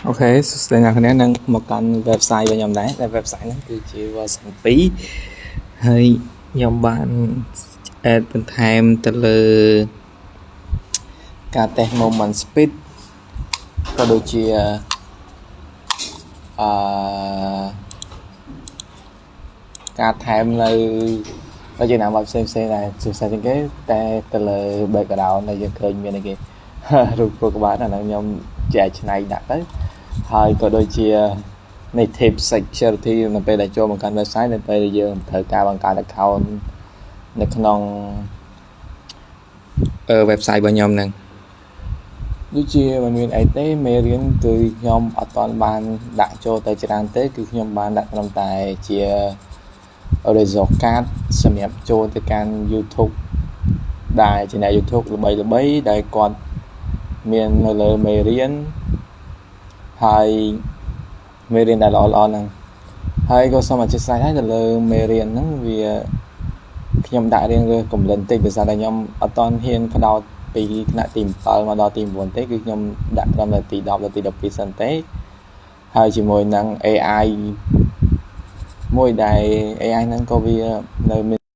OK សួស្តីអ្នកគ្នានឹងមកកាន់ website របស់ខ្ញុំដែរដែល website ហ្នឹងគឺជា version 2ហើយខ្ញុំបាន add បន្ថែមទៅលើការ test movement speed ក៏ដូចជាអឺការថែមនៅដូចជាណាមផ្សេងផ្សេងដែរជាពិសេសជាងគេតែទៅលើ background ដែលយើងឃើញមានអីគេរូបក្បាលអាហ្នឹងខ្ញុំចែកច្នៃដាក់ទៅហើយក៏ដូចជា native security នៅពេលដែលចូលមកកាន់ website នៅពេលដែលយើងត្រូវការបង្កើត account នៅក្នុងអឺ website របស់ខ្ញុំហ្នឹងដូចជាមិនមានអីទេមេរៀនគឺខ្ញុំអត់ទាន់បានដាក់ចូលទៅច្រើនទេគឺខ្ញុំបានដាក់ត្រឹមតែជា result card សម្រាប់ចូលទៅកាន់ YouTube ដែលជាអ្នក YouTube ល្បីៗដែលគាត់មាននៅលើមេរៀនហើយមេរៀនដែលល្អៗហ្នឹងហើយក៏សូមអធិស្ឋានដែរទៅលើមេរៀនហ្នឹងវាខ្ញុំដាក់រៀងរើសកម្រិតតិចដោយសារតែខ្ញុំអត់ទាន់ហ៊ានផ្ដោតពីថ្នាក់ទី7មកដល់ទី9ទេគឺខ្ញុំដាក់ត្រឹមតែទី10ដល់ទី12សិនទេហើយជាមួយនឹង AI មួយដែល AI ហ្នឹងក៏វានៅមាន